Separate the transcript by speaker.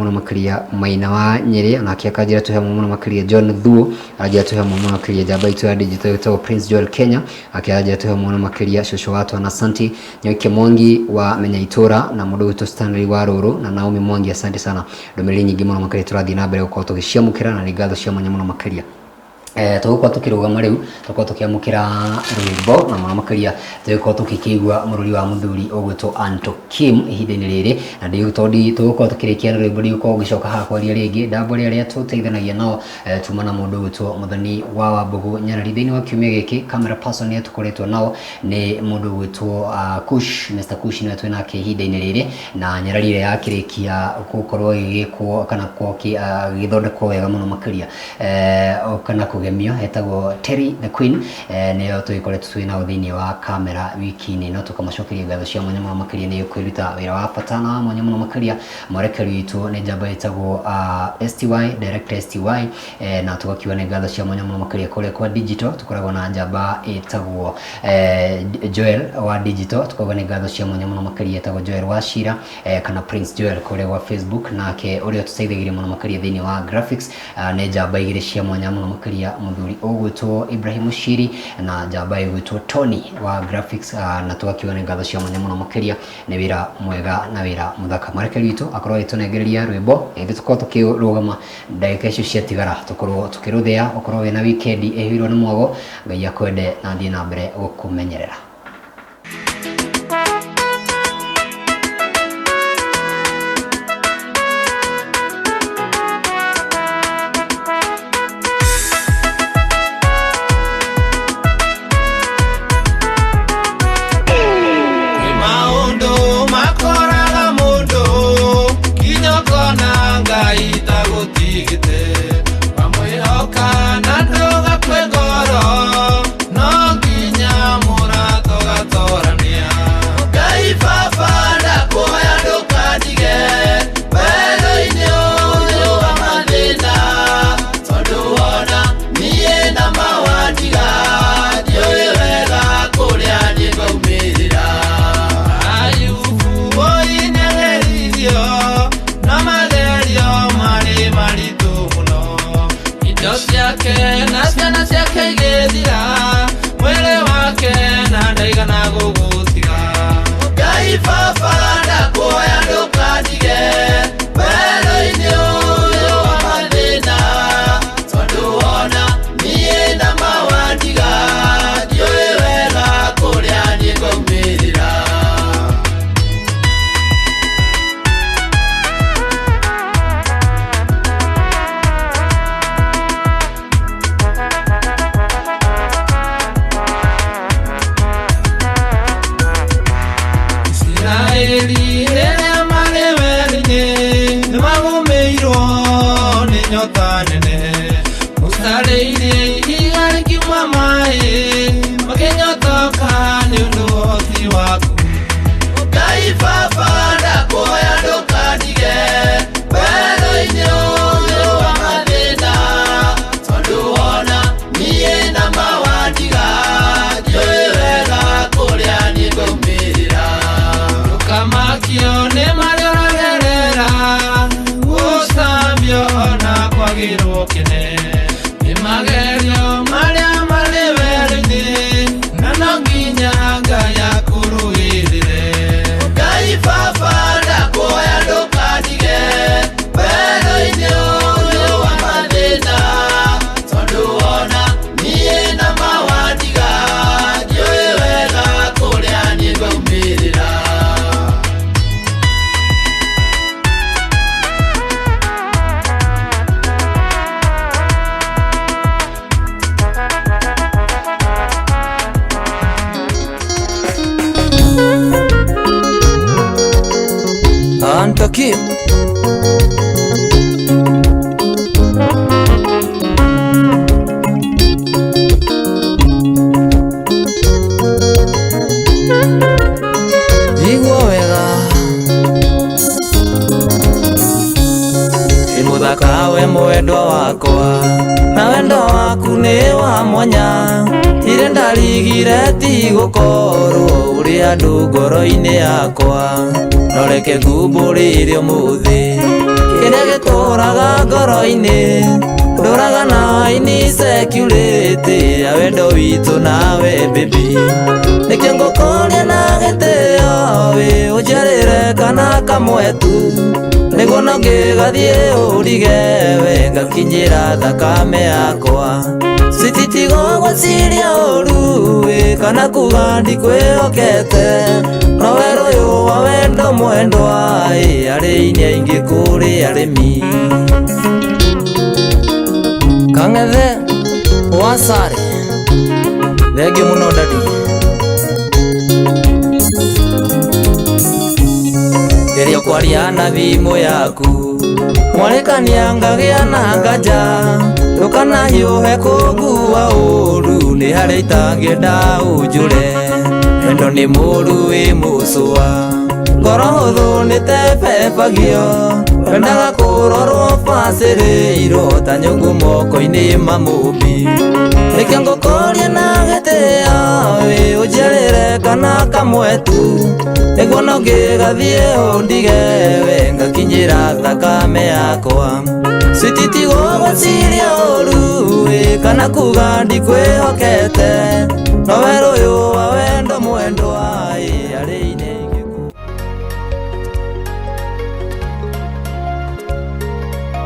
Speaker 1: mũno makĩria. Maina wa Nyĩrĩ onake akanjĩra twĩ hamwe mũno makĩria. John Thuo aranjĩra twĩ hamwe mũno makĩria. Njamba itũ ya digital ĩtagwo Prince Joel Kenya akĩranjĩra twĩ hamwe mũno makĩria. Cũcũ wa twana Santi Nyoike Mwangi wa Menya Itũra na mũndũ witũ Stanley wa Rũrũ na Naomi Mwangi, asante sana. Ndũmĩrĩri nyingĩ mũno makĩria tũrathiĩ na mbere gũkorwo tũgĩciamũkĩra na nĩ ngatho cia mwanya mũno makĩria. Tũgũkorwo tũkĩrũgama rĩu, tũkorwo tũkĩamũkĩra rwĩmbo na mũno makĩria tũgĩkorwo tũgĩkĩigua mũrũri wa mũthuri ũgwĩtwo Anto Kim ihinda-inĩ rĩrĩ, na tondũ tũgũkorwo tũkĩrĩkia na rwĩmbo, ndigũkorwo ngĩcoka haha kwaria rĩngĩ. Ndambũre arĩa tũteithanagia nao, tuma na mũndũ ũgwĩtwo Mũthoni wa Wambũgũ Nyarari. Thĩinĩ wa kiumia gĩkĩ camera person nĩ tũkoretwo nao nĩ mũndũ ũgwĩtwo Kush, Mr Kush nĩwe twĩ nake ihinda-inĩ rĩrĩ, na nyarari ĩrĩa yakĩrĩkia gũkorwo ĩgĩkwo kana gĩgĩthondekwo wega mũno makĩria, kana kũgemio, etagwo Terry the Queen, nĩyo tũgĩkoretwo twĩ nao thĩinĩ wa kamera wiki-inĩ. No tũkamacokeria ngatho cia mwanya mũno makĩria nĩ kwĩruta wĩra wa bata na wa mwanya mũno makĩria. Mwerekeri witũ nĩ njamba ĩtagwo STY Director STY, na tũgakiuga nĩ ngatho cia mwanya mũno makĩria. Kũrĩa kwa digital tũkoragwo na njamba ĩtagwo Joel wa digital, tukauga nĩ ngatho cia mwanya mũno makĩria, ĩtagwo Joel wa Shira, kana Prince Joel kũrĩa gwa Facebook. Nake ũrĩa ũtũteithagĩria mũno makĩria thĩinĩ wa graphics, nĩ njamba igĩrĩ cia mwanya mũno makĩria, mũthuri ũgwĩtwo Ibrahim Shiri na njamba ĩgwĩtwo Tony wa graphics, na tũgakiuga nĩ ngatho cia mwanya mũno makĩria nĩ wĩra mwega na wĩra mũthaka. Mwerekeri witũ akorwo agĩtũnengereria rwĩmbo na ithuĩ tũkorwo tũkĩrũgama ndagĩka icio ciatigara, tũkorwo tũkĩrũthĩa. Ũkorwo wĩna wikendi ĩhĩirwo nĩ mwago. Ngai akwende na athiĩ na mbere gũkũmenyerera.
Speaker 2: Kwĩ maũndũ makoraga mũndũ kinya ũkona Ngai tagũtigĩte, wamwĩhoka na ndũgakue ngoro, no nginya mũrato gatorania. Ngai Baba, ndakuhoya ndũkandige werũ-inĩ ũyũ wa mathĩna, tondũ wona niĩ na mawandiga ndiũĩ wega kũrĩa niĩ ngaumĩrĩra. Ayubu oinageririo na magerio marĩ maritũ mũno, indo ciake na ciana ciake igĩthira, mwĩrĩ wake na ndaigana gũgũtiga. Ngai Baba, ndakuhoya ndũkandige werũ-inĩ ũyũ wa mathĩna, tondũ wona niĩ na mawandiga ndiũĩ wega kũrĩa niĩ ngaumĩrĩra. Isiraeli rĩrĩa marĩ werũ-inĩ nĩmagũmĩirwo nĩ nyota nene. Musa rĩirie ihiga rĩkiuma maĩ, makĩnyotoka nĩ ũndũ wa ũhoti waku. Ngai Baba, ndakuhoya ndũkandige werũ-inĩ ũyũ wa mathĩna, tondũ wona niĩ na mawandiga ndiũĩ wega kũrĩa niĩ ngaumĩrĩra. Ndũkamakio nĩ marĩa ũragerera, gũcambio ona kwagĩrwo kĩne, nĩ magerio marĩa marĩ werũ-inĩ, na no nginya Ngai akũrũĩrĩre. Ngai Baba, ndakuhoya ndũkandige werũ-inĩ ũyũ wa mathĩna, tondũ wona niĩ na mawandiga ndiũĩ wega kũrĩa niĩ ngaumĩrĩra.
Speaker 3: Anto Kim. Igua wega Ĩ mũthaka we mwendwa wakwa, na wendo waku nĩ wa mwanya, ire ndarigire ti gũkorwo ũrĩ andũ ngoro-inĩ yakwa, no reke ngumbũrĩre ũmũthĩ kĩrĩa Ngoro-inĩ ndũraga na insecurity ya wendo witũ nawe baby. Nĩkĩo ngũkũria na gĩtĩo wĩ ũnjarĩre kana kamwe tu, nĩguo no ngĩgathiĩ ũrige we ngakinyĩra thakame yakwa. Sititigo gwĩciria ũru wĩ kana kuga ndikwĩhokete, no werũ ũyũ wa wendo mwendwa ĩ arĩ-inĩ aingĩ kũrĩ arĩmi. Kang'ethe wa Sare, thengiũ mũno dadi. Rĩrĩa ũkwaria na thimũ yaku mwarĩkania ngagĩa na nganja, ndũkanahiũhe kũngua ũru, nĩ harĩa itangĩenda ũnjũre. Wendo nĩ mũru wĩ mũcũa, ngoro hũthũ nĩ tebebagio, wendaga kũrorwo bacĩrĩirwo ta nyũngũ moko-inĩ ma mũmbi. Nĩkĩo ngũkũria na gĩtĩo wĩ ũnjarĩre kana kamwe tu, nĩguo no ngĩgathiĩ ũndige we ngakinyĩra thakame yakwa. Sititigo gwĩciria ũru wĩ kana kuga ndikwĩhokete, no werũ ũyũ